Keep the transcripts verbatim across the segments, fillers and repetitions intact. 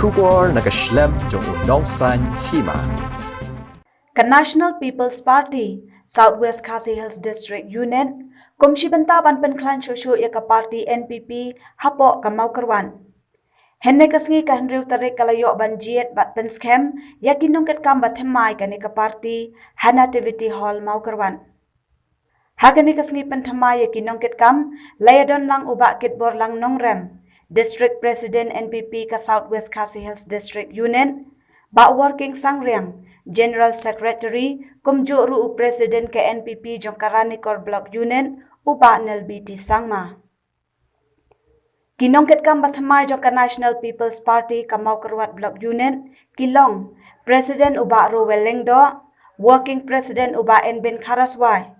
Khubor na ka shlem jong u nongsan hima. Ka National People's Party, South West Khasi Hills District Unit, kum shi bynta ban pynkhlaiñ shuh shuh ïa ka party N P P hapoh ka Mawkyrwat. Hynne ka sngi ka hynriew tarik ka la ïoh ban jied bad pynskhem ïa ki nongkitkam ba thymmai kane ka party ha Nativity Hall Mawkyrwat. Ha kane ka sngi pynthymmai ïa ki nongkitkam la ïadon lang u Bah Kitborlang Nongrem, District President N P P ka South West Khasi Hills District Unit, Bah Working Sangriang, General Secretary, kumjuh ruh u President ka N P P jong ka Ranikor Block Unit, u Bah Nelbiti Sangma. Ki nongkitkam ba thymmai jong ka National People's Party ka Mawkyrwat Block Unit ki long: President u Bah Rowell Lyngdoh, Working President u Bah Enbin Kharaswai,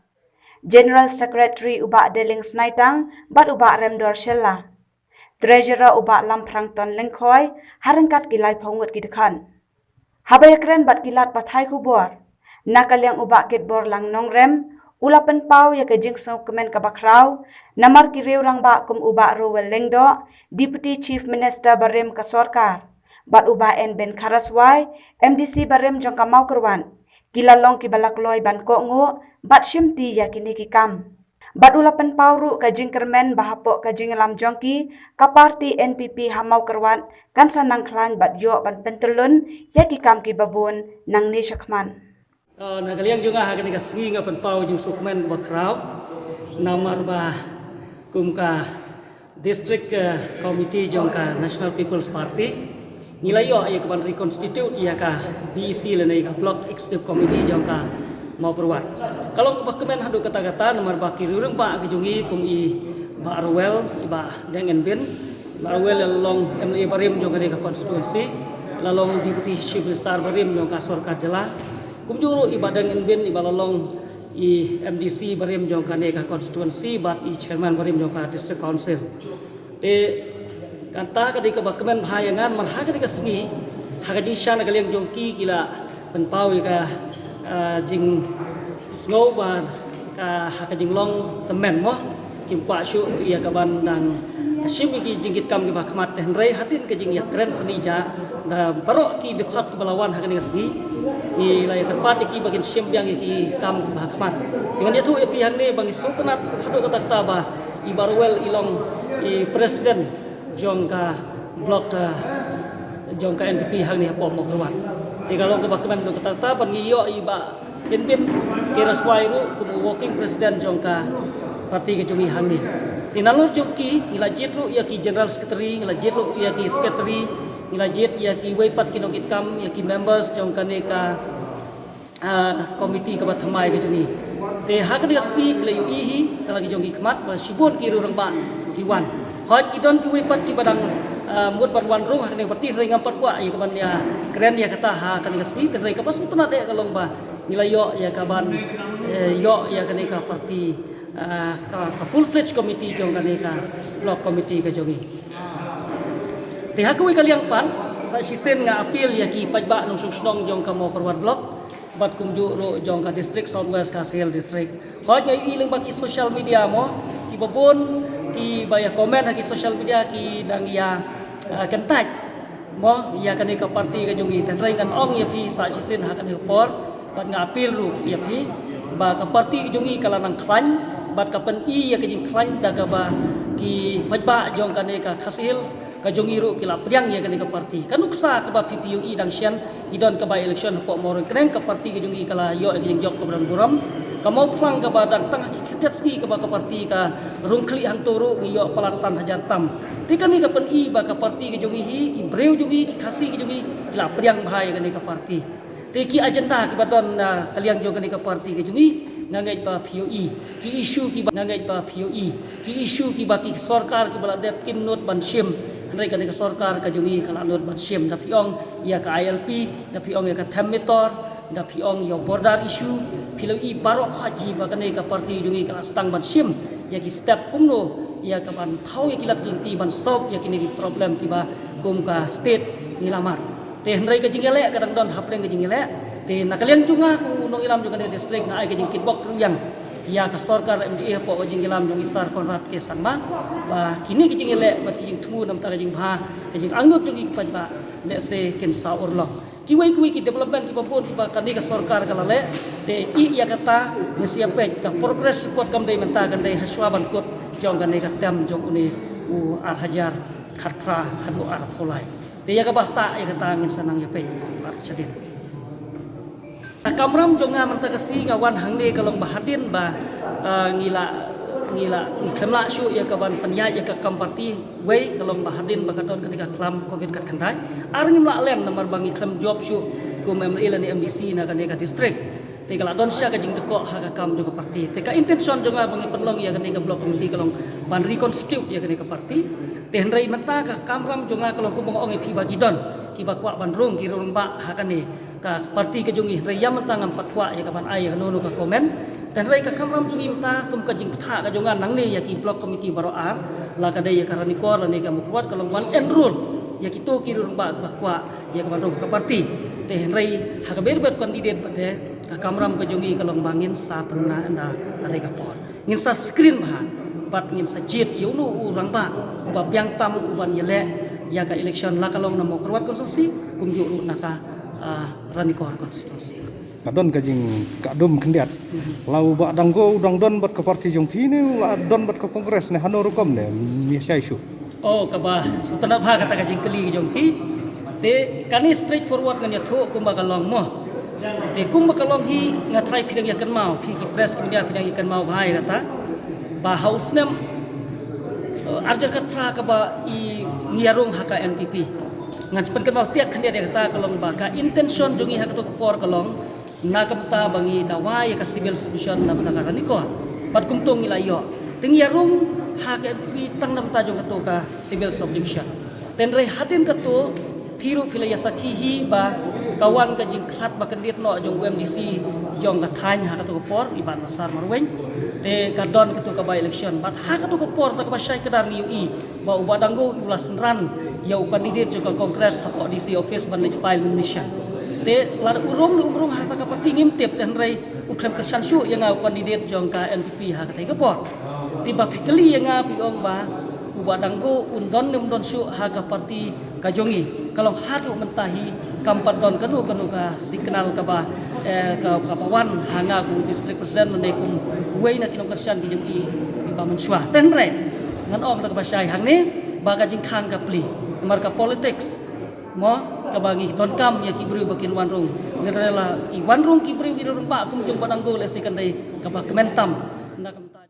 General Secretary u Bah Deling Snaitang bad u Bah Remdor Shylla, Treasurer u Bah Lamprangton Lyngkhoi, ha ryngkat ki laiphew ngut ki dkhot. Haba ïakren bad ki lad pathai khubor, na ka liang u Bah Kitborlang Nongrem u la pynpaw ïa ka jingsngewkmen kaba khraw namar ki riew rangbah kum u Bah Rowell Lyngdoh, Deputy Chief Minister barim ka sorkar, bad u Bah Enbin Kharaswai, M D C barim jong ka Mawkyrwat, ki la long kiba la kloi ban kohnguh bad shimti ïa kine ki kam. Bad u la pynpaw ruh ka jingkyrmen ba hapoh ka jingïalam jong ki, ka party N P P ha Mawkyrwat kan sa nang khlaiñ bad ïoh ban pyntyllun ïa ki kam kiba bun nangne shakhmat. Uh, na ka liang jong nga ha kane ka sngi nga pynpaw jingsngewkmen ba khraw namar ba kum ka District, eh, Committee jong ka National People's Party, ngi la ïoh ïa ka ban reconstitute ïa ka B E C lane ka Block Executive Committee jong ka Mawkyrwat. Ka long kaba kmen haduh katta katta namar ba ki riew rangbah ka jong ngi kum i Bah Rowell, i Bah Deng Enbin. Bah Rowell la long M L A barim jong kane ka constituency, la long Deputy Chief Minister barim jong ka sorkar jylla. Kumjuh ruh i Bah Deng Enbin, i ba la long i M D C barim jong kane ka constituency bad i chairman barim jong ka District Council. Te kata ka dei kaba kmen bha ïa nga namar ha kane ka sngi, ha ka jingshisha na ka liang jong ki, ki la pynpaw ïa ka, ah, jingsngew ba ka, ha ka jinglong tymmen mo, kim kwah shuh ïa ka ban dang shim ïa ki jingkitkam kiba khmat. Te hynrei hadien ka jingïakren sani ja da baroh ki dkhot kiba la wan ha kane ka sngi, ngi la ïakyrpad ïa ki ba kin shim biang ïa ki kam kiba khmat. Te ngan ïathuh ïa phi hangne ba ngi sngewtynnat haduh katta katta ba i Bah Rowell i long i president jong ka block, eh, jong ka N P P hangne hapoh Mawkyrwat. Te ka long kaba kmen haduh katta katta ba ngi ïoh i Bah Enbin Kharaswai ruh kum u working president jong ka party ka jong ngi hangne. Te nalor jong ki ngi la jied ruh ïa ki general secretary, ngi la jied ruh ïa ki secretary, ngi la jied ïa kiwei pat ki nongkitkam, ïa ki members jong kane ka, ah, committee kaba thymmai ka jong ngi. Te ha kane ka sngi phi la ïohi hi, tang la ki jong ki khmat ba shibun ki riew rangbah ki wan. Hooid ki don kiwei pat kiba dang, ah, mut ban wan ruh ha kane ka party, hynrei ngam pat kwah ïa ka ban ïakren ïa kata ha kane ka sngi. Te hynrei kaba sngewtynnat eh ka long ba ngi la ïoh ïa ka ban, eh, ïoh ïa kane ka party, ah, ka, ka full fledged committee jong kane ka block committee ka jong ngi. Te ha kawei ka liang pat, sa shisien nga appeal ïa ki paidbah nongshong shnong jong ka Mawkyrwat block bad kumjuh ruh jong ka district, South West Khasi Hills District. Hooid nga ïohi lyngba ki social media mo, kiba bun kiba ïa comment ha ki social media ki dang ïa, ah, kyntait mo ïa kane ka party ka jong ngi. Te hynrei ngan ong ïa phi sa shisien ha kane ka por, bad nga appeal ruh ïa phi ba ka party ka jong ngi ka la nang khlaiñ, bad ka pyni ïa ka jingkhlaiñ da kaba ki paidbah jong kane ka Khasi Hills ka jong ngi ruh ki la pdiang ïa kane ka party. Ka nuksa kaba phi, phi ïohi dang shen, ki don ka by-election hapoh Mawryngkneng, ka party ka jong ngi ka la ïoh ïa ka jingjop kaba don burom. Ka Mawphlang kaba dang tang ha ki khyndiat sngi kaba ka party ka rung khlieh hangto ruh ngi ïoh palat san hajar tam. Te kane ka pyni ba ka party ka jong ngi hi, ki briew jong ngi, ki Khasi ka jong ngi ki la pdiang bha ïa kane ka party. Te ki agenda kiba don na ka liang jong kane ka party ka jong ngi, nga ngeit ba phi ïohi. Ki issue kiba, nga ngeit ba phi ïohi. Ki issue kiba ki sorkar kiba la dep kim nud ban shim, hynrei kane ka sorkar ka jong ngi ka la nud ban shim. Da phi ong ïa ka I L P, da phi ong ïa ka Them Metor, da phi ong ïa border issue, phi la ïohi baroh khoit hi ba kane ka party jong ngi ka la sdang ban shim ïa ki step kumno ïa ka ban thaw ïa ki lad ki lynti ban solve ïa kine ki problem kiba kum ka state ngi la mad. Te hynrei ka jingïaleh ka dang don hapdeng ka jingïaleh. Te na ka liang jong nga kum u nongïalam jong kane ka district, nga ai ka jingkitbok kyrïang ïa ka sorkar M D A hapoh ka jingïalam jong i Sir Conrad K Sangma ba kine ki jingïaleh bad ki jingthmu namar ka jingbha, ka jingangnud jong ki paidbah Lehse kin sa urlong. Kiwei kiwei ki development kiba bun kiba kane ka sorkar ka la leh, te ïa kata ngin sa ïa peit. Ka progress report kam dei mynta, kan dei hashwa ban kut jong kane ka term jong une u ar hajar khatphra haduh arphew lai. Te ïa kaba sah ïa kata ngin sa nang ïa peit bar shadien. Ka kamram jong nga mynta ka sngi nga wan hangne ka long ba hadien ba, ah, ngi la, ngi la, ngi khlem lah shuh ïa ka ban pynïaid ïa ka kam party wei, ka long ba hadien ba ka don kane ka khlam covid khatkhyndai. Ar ngim lah len namar ba ngi khlem jop shuh kum M L A lane M D C na kane ka district. Te ka la don shisha ka jingdkoh ha ka kam jong ka party. Te ka intention jong nga ba ngi pynlong ïa kane ka block committee ka long ban reconstitute ïa kane ka party. Te hynrei mynta ka kamram jong nga ka long kumba nga ong ïa phi ba ki don kiba kwah ban rung ki rangbah ha kane ka party ka jong ngi, hynrei ïa mynta ngam pat kwah ïa ka ban ai ïa kano kano ka comment. Te hynrei ka kamram jong ngi mynta kum ka jingpynthah ka jong nga nangne ïa ki block committee baroh ar, la ka dei ïa ka Ranikor lane ka Mawkyrwat, ka long ban enroll ïa kito ki rangbah ba kwah ïa ka ban rung ka party. Te hynrei ha kaba ïadei bad candidate pat de, ka kamram ka jong ngi ka long ba ngin sa pynbna ynda la dei ka por. Ngin sa screen bha bad ngin sa jied ïa uno u rangbah uba biang tam u ban ïaleh ïa ka election, la ka long na Mawkyrwat constituency kumjuh ruh na ka, ah, Ranikor constituency. Ka don ka jingkhatduh khyndiat. La u Bah Dango u dang don bad ka party jong phi ne u la don bad ka Congress ne hano rukom ne, mi shai shu? Oh, kaba sngewtynnat bha kata ka jingkylli jong phi. Te kane straightforward ngan ïathuh kumba ka long mo. Te kumba ka long hi nga tharai phi dang ïa kynmaw, phi ki press ki media phi dang ïa kynmaw bha ïa kata. Ba ha u snem, eh, ar hajar khatphra kaba i ngi ïa rung ha ka N P P. Ngan pynkynmaw tiak khyndiat ïa kata ka long ba ka intention jong ngi ha kato ka por ka long na ka bynta ba ngi dawa ïa ka civil subdivision na bynta ka Ranikor. Bad kumto ngi la ïoh. Te ngi ïa rung ha ka N P P tang na bynta jong kato ka civil subdivision. Te hynrei hadien kato phi ruh phi la ïa sakhi hi ba ka wan ka jingkhlad ba kyndit noh jong u M D C jong ka thaiñ ha kato ka por, i Bah Nassar Marwein. Te ka don kato ka by election. Bad ha kato ka por da kaba shai kdar ngi ïohi ba u Bah Dango u la synran ïa u candidate jong ka Congress hapoh D C office ban leit file nomination. Te lada u rung ne um rung ha kata ka party ngim tip, te hynrei u khlem kyrshan shuh ïa nga u candidate jong ka N P P ha katei ka por. Te ba phi kylli ïa nga phi ong ba u Bah Dango un don ne um don shuh ha ka party ka jong ngi, ka long haduh mynta hi kam pat don kano kano ka signal kaba, eh, ka, kaba wan ha nga kum district president lane kum uwei na ki nongkyrshan ki jong i, i ba mynshuwa. Te hynrei ngan ong da kaba shai hangne ba ka jingkhang ka plie. Namar ka politics mo, kaba ngi donkam ïa ki briew ba kin wan rung. Ngi rela ki wan rung ki briew, ki rung ba kum jong Bah Dango lehse kan dei kaba kmen tam. Na ka bynta